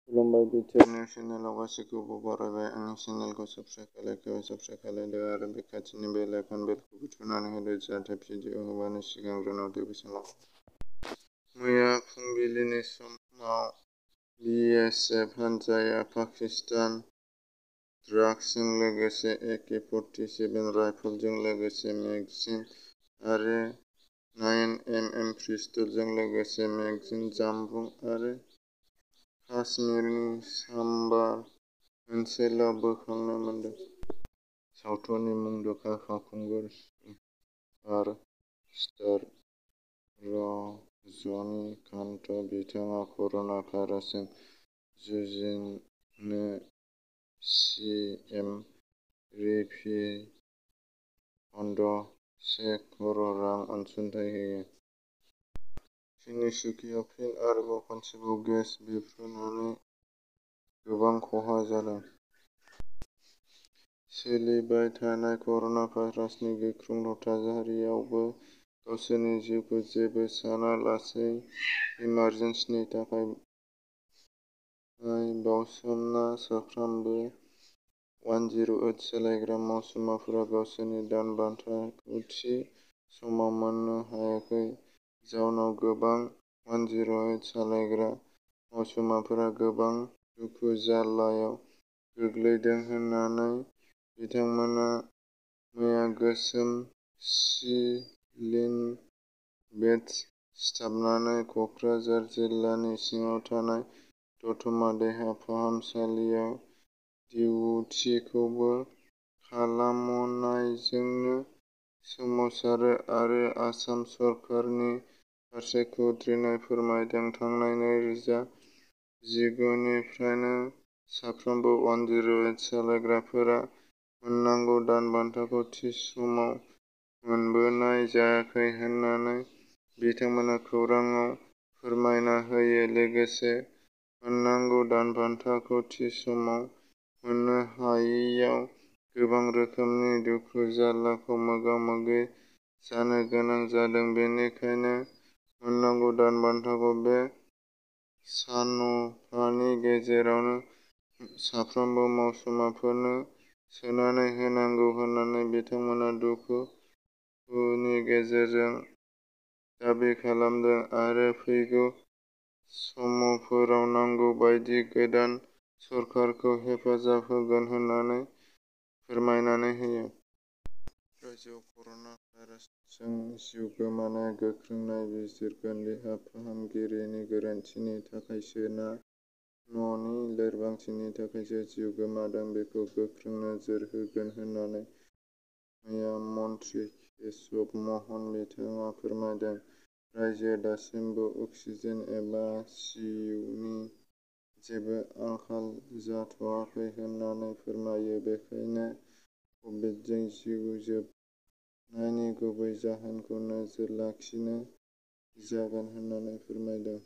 खुलुमबाय बिटिआरनि चेनेलाव गासैखौबो बरायबाय। आंनि चेनेलखौ साबस्क्राइब खालायदो आरो बे खाथिनि बेल आइकन बेलखौबो थुनानै होदो जाहाथे भिडिअ होबानो सिगांग्रो नटिफिकेसन मोनो। मैया फुंबिलिनि समाव बिएसएफ हानजाया पाकिस्तान ड्राग्सजों लोगोसे AK-47 राइफलजों लोगोसे मेगजिन आरो 9mm पिस्तलजों लोगोसे मेगजिन, जामबुं आरो काश्मीरनि चाम्बार ओनसोलाव बोखांनो मोनदों। सावथुननि मुंदांखा फावखुंगुर सुपार स्टार रजनीकान्त बिथाङा कर'ना भाइरासजों जुजिनो सीएम रिलिफ फन्ड से करोड़ रां अनसुंथाइ होयो। तिनसुकियाव फिन आरोबाव खनसेबाव गेस बेरफ्रुनानै गोबां खहा जादों। सोलिबाय थानाय कर'ना भाइरासनि गिख्रंथाव थासारियावबो गावसोरनि जिउखौ जेबो सानालासै इमारजेन्सिनि थाखाय बाउसोमना साफ्रोमबो 108 सालायग्रा मावसुमाफोरा गावसोरनि दान बान्थाखौ थि समाव मोननो हायाखै। जाउनाव गोबां 108 सालायग्रा मावसुमाफोरा गोबां दुखु जारलायाव गोग्लैदों होननानै बिथांमोना मैया गोसोम सिलिं बेड्ज सिथाबनानै क'क्राझार जिल्लानि सिङाव थानाय दतमा देहा फाहामसालियाव डिउटिखौबो खालामनायजोंनो सोमावसारो आरो आसाम सरकारनि फारसे खुद्रिनाय फोरमायदों। थांनाय 2019 निफ्रायनो साफ्रोमबो 108 सालायग्राफोरा मोननांगौ दान बान्थाखौ थि समाव मोनबोनाय जायाखै होननानै बिथांमोना खौरांआव फोरमायना होयो। लोगोसे मोननांगौ दान बान्थाखौ थि समाव मोननो हायैयाव गोबां रोखोमनि दुखु जारलाखौ मोगा-मोगि जानो गोनां जादों। बेनिखायनो मोननांगौ दान बान्थाखौ बे सानफानि गेजेरावनो साफ्रोमबो मावसुमाफोरनो सोनानै होनांगौ होननानै बिथांमोना दुखुनि गेजेरजों दाबि खालामदों आरो फैगौ समफोराव नांगौ बायदि गोदान सरकारखौ हेफाजाब होगोन होननानै फोरमायनानै होयो। रायजोआव कर'ना भाइरासजों जिउ गोमानाया गोख्रों नायबिजिरगोन। देहा फाहामगिरिनि गोरोन्थिनि थाखायसो ना न'नि लोरबांथिनि थाखायसो जिउ गोमादों बेखौ गोख्रों नोजोर होगोन होननानै मैया मन्थ्रि केशब महन बिथाङा फोरमायदों। रायजोआ दासिमबो अक्सिजेन एबा आइसिइउनि जेबो आंखाल जाथ'वाखै होननानै फोरमायो। बेनिखायनो कभिडजों जिउ जोबनायनि गुबै जाहोनखौ नोजोर लाखिनो जागोन होननानै फोरमायदों।